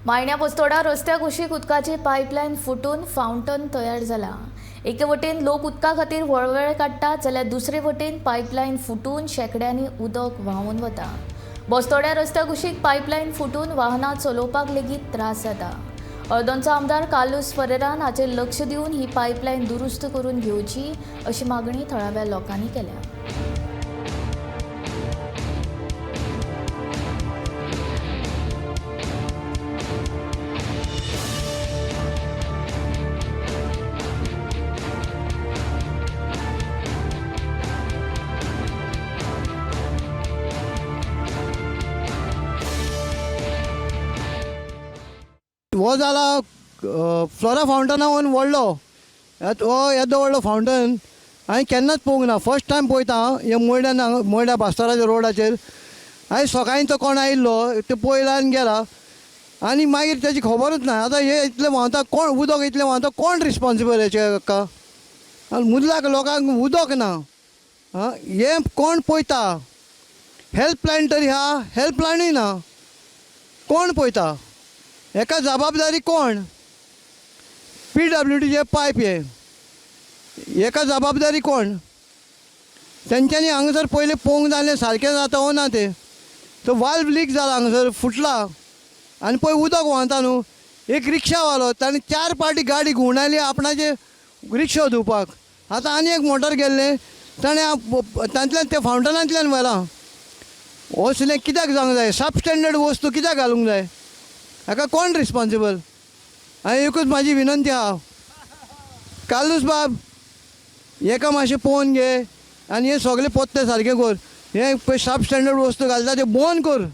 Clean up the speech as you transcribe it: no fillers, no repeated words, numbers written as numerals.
मायण्या बस्तोडा रस्त्या कुशीक उदकाची पायपलायन फुटून फावंटन तयार जाला. एके वटेन लोक उदका खातीर वळवळे काडटात जाल्यार दुसरे वटेन पायपलायन फुटून शेंकड्यांनी उदक व्हांवून वता. बस्तोड्या रस्त्या कुशीक पायपलायन फुटून वाहनां चलोवपाक लेगीत त्रास जाता. हळदोणचो आमदार कार्लुस फरेरान हाचेर लक्ष दिवन ही पायपलायन दुरुस्त करून घेवची अशी मागणी थळाव्या लोकांनी केल्या. हो जाला फ्लोरा फावंटनावन व्हडलो हो येदो व्हडलो फावंटन हांवें केन्नाच पळोवंक ना. फर्स्ट टायम पळयता हांव हे मोयड्यान हांगा मोयड्या बास्ताराच्या रोडाचेर. हांवें सकाळीं तो कोण आयिल्लो ते पळयला आनी गेला आनी मागीर तेजी खबरूच ना. आतां हे इतलें व्हांवता कोण उदक इतलें व्हांवता कोण रिस्पोन्सिबल हेचे हाका? आनी मुदलाक लोकांक उदक ना. आं हें कोण पळयता? हेल्पलायन तरी आहा, हेल्पलायनूय ना. कोण पळयता हेका जबाबदारी? कोण पीडब्ल्यूडीचे पायप हे हेका जबाबदारी कोण? तेंच्यांनी हांगासर पयलीं पळोवंक जालें सारकें जाता वो ना तें. तो वाल्व लीक जाला हांगासर फुटला आनी पळय उदक व्हांवता न्हू. एक रिक्षावालो ताणें 4 पाटी गाडी घुंवडायली आपणाचे रिक्षा धुवपाक. आतां आनी एक मोटर गेल्लें ताणें तांतल्यान ते फावंटनांतल्यान व्हेलां. असलें कित्याक जावंक जाय? सब स्टँडर्ड वस्तू कित्याक घालूंक जाय? हाका कोण रिस्पोन्सिबल? हांवें एकूच म्हाजी विनंती आहा, कार्लूस बाब हेका मातशें पळोवन घे आनी हे सगळे पोत्ते सारकें कर. हे पळय सब स्टँडर्ड वस्तू घालता ते बंद कर.